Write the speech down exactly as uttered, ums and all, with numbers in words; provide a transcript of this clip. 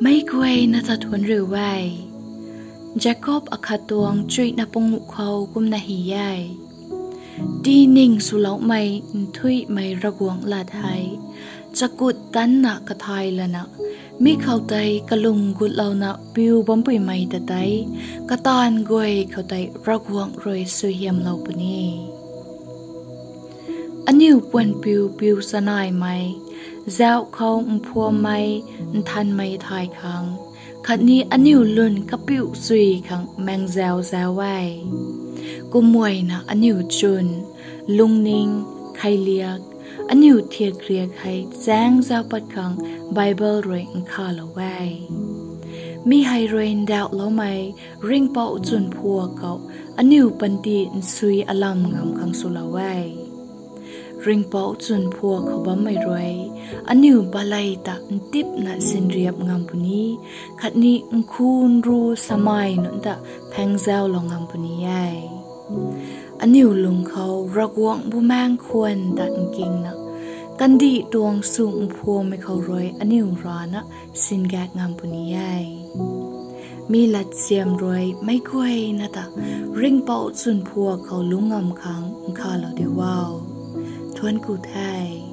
Meic guayna ta thuanc riu e. Jakob akhat tuang chuihna panguh khou kumna hei e: Tining swloumei nthuihmei Ravguangc lat hei chakut tanna kathay lana, mi khou tei kalung gutlouna piu bampuimei ta tei kataanv guay khou tei Ravguangc rui suaihiamlou puni. Aniu puanpiu piu chanaimei, zauh khou mphuammei, nthanmei thay khang, khatni aniu lwn kapiu chui khang meng zau zau e. Kumna aniu chwn, lungning, kheiliak, aniu thiak riak hei chaeng zau pat khang Bible rui nkhavlou e. Mi hei rui ndauhloumei Ringhpouc chwn phuak khou aniu panty nsui alam ngam khang swlou e. Ringhpouc chwn phuak khou bammei rui aniu balei ta ntipna sinriap ngam puni, khatni nkhunru samei nunc ta phaengzaulou ngam puni e. Aniu lung khou Ravguangc Bumaengh khwan ta nkingna, kandih tuang sw mphuammei khou rui aniu rana singak ngam puni e. Mi latsiam rui meic guayna ta Ringhpouc chwn phuak khou lungc ngam khang nkhavlou diu o. Thuanc ku the.